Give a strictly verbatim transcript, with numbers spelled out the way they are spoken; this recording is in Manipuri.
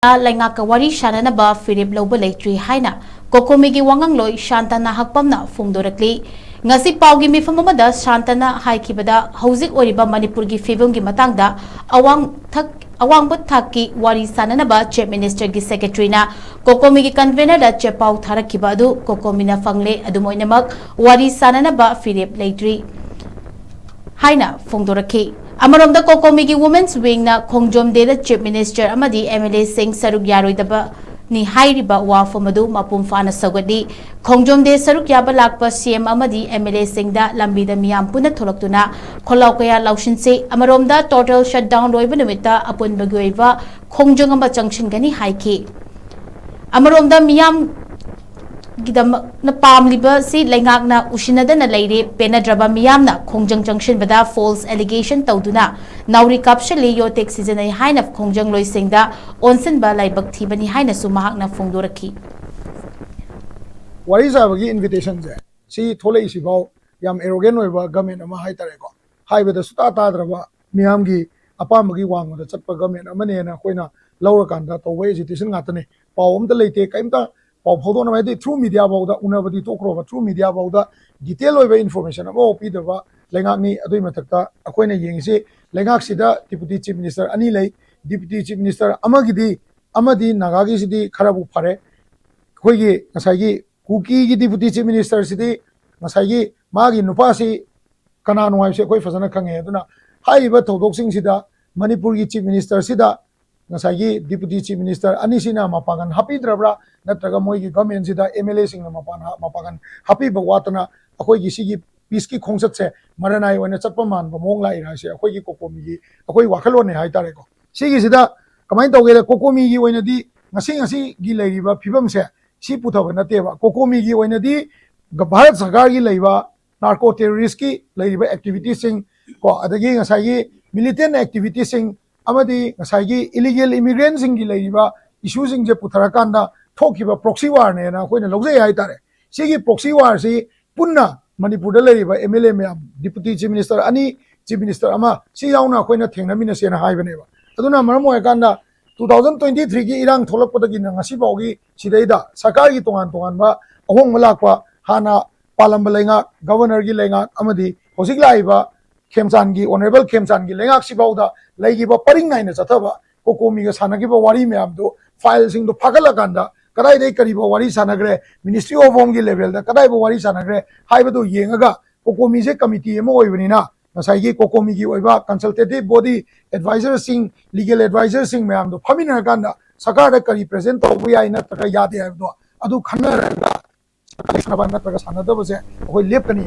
ꯂꯩꯉꯥꯛꯀ ꯋꯥꯔꯤ ꯁꯥꯅꯅꯕ ꯐꯤꯔꯦꯞ ꯂꯧꯕ ꯂꯩꯇ꯭ꯔꯤ ꯍꯥꯏꯅ ꯀꯣꯀꯣꯃꯤꯒꯤ ꯋꯥꯉꯥꯡꯂꯣꯏ ꯁꯥꯟꯇꯅ ꯍꯛꯄꯝꯅ ꯐꯣꯡꯗꯣꯔꯛꯂꯤ꯫ ꯉꯁꯤ ꯄꯥꯎꯒꯤ ꯃꯤꯐꯝ ꯑꯃꯗ ꯁꯥꯟꯇꯅ ꯍꯥꯏꯈꯤꯕꯗ, ꯍꯧꯖꯤꯛ ꯑꯣꯏꯔꯤꯕ ꯃꯅꯤꯄꯨꯔꯒꯤ ꯐꯤꯕꯝꯒꯤ ꯃꯇꯥꯡꯗ ꯑꯋꯥꯡ ꯊꯛ-, ꯑꯋꯥꯡꯕ ꯊꯥꯛꯀꯤ ꯋꯥꯔꯤ ꯁꯥꯅꯅꯕ ꯆꯤꯐ ꯃꯤꯅꯤꯁꯇꯔꯒꯤ ꯁꯦꯀ꯭ꯔꯦꯇꯔꯤꯅ ꯀꯣꯀꯣꯃꯤꯒꯤ ꯀꯟꯚꯦꯅꯔꯗ ꯆꯦꯄꯥꯎ ꯊꯥꯔꯛꯈꯤꯕ ꯑꯗꯨ ꯀꯣꯀꯣꯃꯤꯅ ꯐꯪꯂꯦ꯫ ꯑꯗꯨꯝ ꯑꯣꯏꯅꯃꯛ, ꯋꯥꯔꯤ ꯁꯥꯅꯅꯕ ꯐꯤꯔꯦꯞ ꯂꯩꯇ꯭ꯔꯤ ꯍꯥꯏꯅ ꯐꯣꯡꯗꯣꯔꯛꯈꯤ꯫ ꯑꯃꯔꯣꯝꯗ, ꯀꯣꯀꯣꯃꯤꯒꯤ ꯋꯨꯃꯦꯟꯁ ꯋꯤꯡꯅ ꯈꯣꯡꯖꯣꯝ ꯗꯦꯗ ꯆꯤꯐ ꯃꯤꯅꯤꯁꯇꯔ ꯑꯃꯗꯤ ꯑꯦꯝ ꯑꯦꯜ ꯑꯦꯁꯤꯡ ꯁꯔꯨꯛ ꯌꯥꯔꯣꯏꯗꯕꯅꯤ ꯍꯥꯏꯔꯤꯕ ꯋꯥꯐꯝ ꯑꯗꯨ ꯃꯄꯨꯡ ꯐꯥꯅ ꯁꯧꯒꯠꯂꯤ꯫ ꯈꯣꯡꯖꯣꯝ ꯗꯦ ꯁꯔꯨꯛ ꯌꯥꯕ ꯂꯥꯛꯄ ꯁꯤ ꯑꯦꯝ ꯑꯃꯗꯤ ꯑꯦꯝ ꯑꯦꯜ ꯑꯦꯁꯤꯡꯗ ꯂꯝꯕꯤꯗ ꯃꯤꯌꯥꯝ ꯄꯨꯟꯅ ꯊꯣꯛꯂꯛꯇꯨꯅ ꯈꯣꯜꯂꯥꯎ ꯀꯌꯥ ꯂꯥꯎꯁꯤꯟꯁꯤ꯫ ꯑꯃꯔꯣꯝꯗ, ꯇꯣꯇꯦꯜ ꯁꯠꯗꯥꯎꯟ ꯂꯣꯏꯕ ꯅꯨꯃꯤꯠꯇ ꯑꯄꯨꯟꯕꯒꯤ ꯑꯣꯏꯕ ꯈꯣꯡꯖꯪ ꯑꯃ ꯆꯪꯁꯤꯟꯒꯅꯤ ꯍꯥꯏꯈꯤ꯫ ꯑꯃꯔꯣꯝꯗ, ꯃꯤꯌꯥꯝ ꯒꯤꯗꯃꯛꯅ ꯄꯥꯝꯂꯤꯕꯁꯤ ꯂꯩꯉꯥꯛꯅ ꯎꯁꯤꯟꯅꯗꯅ ꯂꯩꯔꯦ꯫ ꯄꯦꯟꯅꯗ꯭ꯔꯕ ꯃꯤꯌꯥꯝꯅ ꯈꯣꯡꯖꯪ ꯆꯪꯁꯤꯟꯕꯗ ꯐꯣꯜꯁ ꯑꯦꯂꯤꯒꯦꯁꯟ ꯇꯧꯗꯨꯅ ꯅꯥꯎꯔꯤ ꯀꯥꯞꯁꯤꯜꯂꯤ, ꯌꯣ ꯇꯦꯛ ꯁꯤꯖꯤꯟꯅꯩ ꯍꯥꯏꯅ ꯈꯣꯡꯖꯪꯂꯣꯏꯁꯤꯡꯗ ꯑꯣꯟꯁꯤꯟꯕ ꯂꯥꯏꯕꯛ ꯊꯤꯕꯅꯤ ꯍꯥꯏꯅꯁꯨ ꯃꯍꯥꯛꯅ ꯐꯣꯡꯗꯣꯔꯛꯈꯤ꯫ ꯋꯥꯔꯤ ꯁꯥꯕꯒꯤ ꯏꯟꯚꯤꯇꯦꯁꯟꯁꯦ ꯁꯤ ꯊꯣꯛꯂꯛꯏꯁꯤꯐꯥꯎ ꯌꯥꯝ ꯑꯦꯔꯣꯒꯦꯟ ꯑꯣꯏꯕ ꯒꯃꯦꯟ ꯑꯃ ꯍꯥꯏꯇꯥꯔꯦꯀꯣ, ꯍꯥꯏꯕꯗ ꯁꯨꯇꯥ ꯇꯥꯗ꯭ꯔꯕ ꯃꯤꯌꯥꯝꯒꯤ ꯑꯄꯥꯝꯕꯒꯤ ꯋꯥꯡꯃꯗ ꯆꯠꯄ ꯒꯃꯦꯟ ꯑꯃꯅꯦꯅ ꯑꯩꯈꯣꯏꯅ ꯂꯧꯔꯀꯥꯟꯗ ꯇꯧꯕ ꯑꯦꯖꯤꯇꯦꯁꯟ ꯉꯥꯛꯇꯅꯤ꯫ ꯄꯥꯎ ꯑꯝꯇ ꯂꯩꯇꯦ, ꯀꯔꯤꯝꯇ ꯄꯥꯎ ꯐꯥꯎꯗꯣꯛꯅꯕ, ꯍꯥꯏꯗꯤ ꯊ꯭ꯔꯨ ꯃꯤꯗꯤꯌꯥ ꯐꯥꯎꯗ, ꯎꯅꯕꯗꯤ ꯇꯣꯛꯈ꯭ꯔꯣꯕ, ꯊ꯭ꯔꯨ ꯃꯤꯗꯤꯌꯥ ꯐꯥꯎꯗ ꯗꯤꯇꯦꯜ ꯑꯣꯏꯕ ꯏꯟꯐꯣꯔꯃꯦꯁꯟ ꯑꯃꯐꯥꯎ ꯄꯤꯗꯕ ꯂꯩꯉꯥꯛꯅꯤ꯫ ꯑꯗꯨꯒꯤ ꯃꯊꯛꯇ ꯑꯩꯈꯣꯏꯅ ꯌꯦꯡꯉꯤꯁꯤ, ꯂꯩꯉꯥꯛꯁꯤꯗ ꯗꯤꯄꯨꯇꯤ ꯆꯤꯐ ꯃꯤꯅꯤꯁꯇꯔ ꯑꯅꯤ ꯂꯩ꯫ ꯗꯤꯄꯨꯇꯤ ꯆꯤꯐ ꯃꯤꯅꯤꯁꯇꯔ ꯑꯃꯒꯤꯗꯤ, ꯑꯃꯗꯤ ꯅꯥꯒꯥꯒꯤꯁꯤꯗꯤ ꯈꯔꯕꯨ ꯐꯔꯦ, ꯑꯩꯈꯣꯏꯒꯤ ꯉꯁꯥꯏꯒꯤ ꯀꯨꯀꯤꯒꯤ ꯗꯤꯄꯨꯇꯤ ꯆꯤꯐ ꯃꯤꯅꯤꯁꯇꯔꯁꯤꯗꯤ ꯉꯁꯥꯏꯒꯤ ꯃꯥꯒꯤ ꯅꯨꯄꯥꯁꯤ ꯀꯅꯥꯅꯣ ꯍꯥꯏꯕꯁꯤ ꯑꯩꯈꯣꯏ ꯐꯖꯅ ꯈꯪꯉꯦ꯫ ꯑꯗꯨꯅ ꯍꯥꯏꯔꯤꯕ ꯊꯧꯗꯣꯛꯁꯤꯡꯁꯤꯗ ꯃꯅꯤꯄꯨꯔꯒꯤ ꯆꯤꯐ ꯃꯤꯅꯤꯁꯇꯔꯁꯤꯗ ꯉꯁꯥꯏꯒꯤ ꯗꯤꯄꯨꯇꯤ ꯆꯤꯐ ꯃꯤꯅꯤꯁꯇꯔ ꯑꯅꯤꯁꯤꯅ ꯃꯄꯥꯡꯒꯜ ꯍꯥꯞꯄꯤꯗ꯭ꯔꯕ꯭ꯔꯥ, ꯅꯠꯇ꯭ꯔꯒ ꯃꯣꯏꯒꯤ ꯒꯚꯔꯟꯃꯦꯟꯁꯤꯗ ꯑꯦꯝ ꯑꯦꯜ ꯑꯦꯁꯤꯡꯅ ꯃꯄꯥꯟ-, ꯃꯄꯥꯡꯒꯜ ꯍꯥꯞꯄꯤꯕ ꯋꯥꯠꯇꯅ ꯑꯩꯈꯣꯏꯒꯤ ꯁꯤꯒꯤ ꯄꯤꯁꯀꯤ ꯈꯣꯡꯆꯠꯁꯦ ꯃꯔꯅꯥꯏ ꯑꯣꯏꯅ ꯆꯠꯄ ꯃꯥꯟꯕ ꯃꯑꯣꯡ ꯂꯥꯛꯏꯔꯥ ꯍꯥꯏꯁꯦ ꯑꯩꯈꯣꯏꯒꯤ ꯀꯣꯀꯣꯃꯤꯒꯤ ꯑꯩꯈꯣꯏ ꯋꯥꯈꯜꯂꯣꯟꯅꯦ ꯍꯥꯏꯇꯥꯔꯦꯀꯣ꯫ ꯁꯤꯒꯤꯁꯤꯗ ꯀꯃꯥꯏꯅ ꯇꯧꯒꯦꯗ, ꯀꯣꯀꯣꯃꯤꯒꯤ ꯑꯣꯏꯅꯗꯤ ꯉꯁꯤ ꯉꯁꯤꯒꯤ ꯂꯩꯔꯤꯕ ꯐꯤꯕꯝꯁꯦ ꯁꯤ ꯄꯨꯊꯕ ꯅꯠꯇꯦꯕ꯫ ꯀꯣꯀꯣꯃꯤꯒꯤ ꯑꯣꯏꯅꯗꯤ ꯚꯥꯔꯠ ꯁꯔꯀꯥꯔꯒꯤ ꯂꯩꯕ ꯅꯥꯔꯀꯣ ꯇꯦꯔꯣꯔꯤꯁꯀꯤ ꯂꯩꯔꯤꯕ ꯑꯦꯛꯇꯤꯚꯤꯇꯤꯁꯁꯤꯡ ꯀꯣ, ꯑꯗꯒꯤ ꯉꯁꯥꯏꯒꯤ ꯃꯤꯂꯤꯇꯦꯟ ꯑꯦꯛꯇꯤꯚꯤꯇꯤꯁꯁꯤꯡ ꯑꯃꯗꯤ ꯉꯁꯥꯏꯒꯤ ꯏꯂꯤꯒꯦꯜ ꯏꯃꯤꯒ꯭ꯔꯦꯟꯁꯤꯡꯒꯤ ꯂꯩꯔꯤꯕ ꯏꯁꯨꯁꯤꯡꯁꯦ ꯄꯨꯊꯔꯀꯥꯟꯗ ꯊꯣꯛꯈꯤꯕ ꯄ꯭ꯔꯣꯛꯁꯤ ꯋꯥꯔꯅꯦꯅ ꯑꯩꯈꯣꯏꯅ ꯂꯧꯖꯩ ꯍꯥꯏꯇꯥꯔꯦ꯫ ꯁꯤꯒꯤ ꯄ꯭ꯔꯣꯛꯁꯤ ꯋꯥꯔꯁꯤ ꯄꯨꯟꯅ ꯃꯅꯤꯄꯨꯔꯗ ꯂꯩꯔꯤꯕ ꯑꯦꯝ ꯑꯦꯜ ꯑꯦ ꯃꯌꯥꯝ, ꯗꯤꯄꯨꯇꯤ ꯆꯤꯐ ꯃꯤꯅꯤꯁꯇꯔ ꯑꯅꯤ, ꯆꯤꯐ ꯃꯤꯅꯤꯁꯇꯔ ꯑꯃ, ꯁꯤ ꯌꯥꯎꯅ ꯑꯩꯈꯣꯏꯅ ꯊꯦꯡꯅꯃꯤꯟꯅꯁꯦꯅ ꯍꯥꯏꯕꯅꯦꯕ꯫ ꯑꯗꯨꯅ ꯃꯔꯝ ꯑꯣꯏꯔꯀꯥꯟꯗ ꯇꯨ ꯊꯥꯎꯖꯟ ꯇ꯭ꯋꯦꯟꯇꯤ ꯊ꯭ꯔꯤꯒꯤ ꯏꯔꯥꯡ ꯊꯣꯛꯂꯛꯄꯗꯒꯤꯅ ꯉꯁꯤ ꯐꯥꯎꯒꯤ ꯁꯤꯗꯩꯗ ꯁꯔꯀꯥꯔꯒꯤ ꯇꯣꯉꯥꯟ ꯇꯣꯉꯥꯟꯕ ꯑꯍꯣꯡꯕ ꯂꯥꯛꯄ, ꯍꯥꯟꯅ ꯄꯥꯜꯂꯝꯕ ꯂꯩꯉꯥꯛ, ꯒꯕꯔꯅꯔꯒꯤ ꯂꯩꯉꯥꯛ ꯑꯃꯗꯤ ꯍꯧꯖꯤꯛ ꯂꯥꯛꯏꯕ ꯈꯦꯝꯆꯥꯟꯒꯤ, ꯑꯣꯅꯔꯦꯕꯜ ꯈꯦꯝꯆꯥꯟꯒꯤ ꯂꯩꯉꯥꯛꯁꯤꯐꯥꯎꯗ ꯂꯩꯈꯤꯕ ꯄꯔꯤꯡ ꯅꯥꯏꯅ ꯆꯠꯊꯕ ꯀꯣꯀꯣꯃꯤꯒ ꯁꯥꯟꯅꯈꯤꯕ ꯋꯥꯔꯤ ꯃꯌꯥꯝꯗꯣ, ꯐꯥꯏꯜꯁꯤꯡꯗꯣ ꯐꯥꯒꯠꯂꯀꯥꯟꯗ ꯀꯗꯥꯏꯗꯩ ꯀꯔꯤꯕ ꯋꯥꯔꯤ ꯁꯥꯟꯅꯈ꯭ꯔꯦ, ꯃꯤꯅꯤꯁꯇ꯭ꯔꯤ ꯑꯣꯐ ꯍꯣꯝꯒꯤ ꯂꯦꯚꯦꯜꯗ ꯀꯗꯥꯏꯕ ꯋꯥꯔꯤ ꯁꯥꯟꯅꯈ꯭ꯔꯦ ꯍꯥꯏꯕꯗꯨ ꯌꯦꯡꯉꯒ, ꯀꯣꯀꯣꯃꯤꯁꯦ ꯀꯃꯤꯇꯤ ꯑꯃ ꯑꯣꯏꯕꯅꯤꯅ ꯉꯁꯥꯏꯒꯤ ꯀꯣꯀꯣꯃꯤꯒꯤ ꯑꯣꯏꯕ ꯀꯟꯁꯜꯇꯦꯇꯤꯚ ꯕꯣꯗꯤ, ꯑꯦꯗꯚꯥꯏꯖꯔꯁꯤꯡ, ꯂꯤꯒꯦꯜ ꯑꯦꯗꯚꯥꯏꯖꯔꯁꯤꯡ ꯃꯌꯥꯝꯗꯣ ꯐꯝꯃꯤꯟꯅꯔꯀꯥꯟꯗ ꯁꯔꯀꯥꯔꯗ ꯀꯔꯤ ꯄ꯭ꯔꯦꯖꯦꯟ ꯇꯧꯕ ꯌꯥꯏ ꯅꯠꯇ꯭ꯔꯒ ꯌꯥꯗꯦ ꯍꯥꯏꯕꯗꯣ ꯑꯗꯨ ꯈꯟꯅꯔꯒ ꯁꯥꯟꯅꯕ ꯅꯠꯇ꯭ꯔꯒ ꯁꯥꯟꯅꯗꯕꯁꯦ ꯑꯩꯈꯣꯏ ꯂꯦꯞꯀꯅꯤ꯫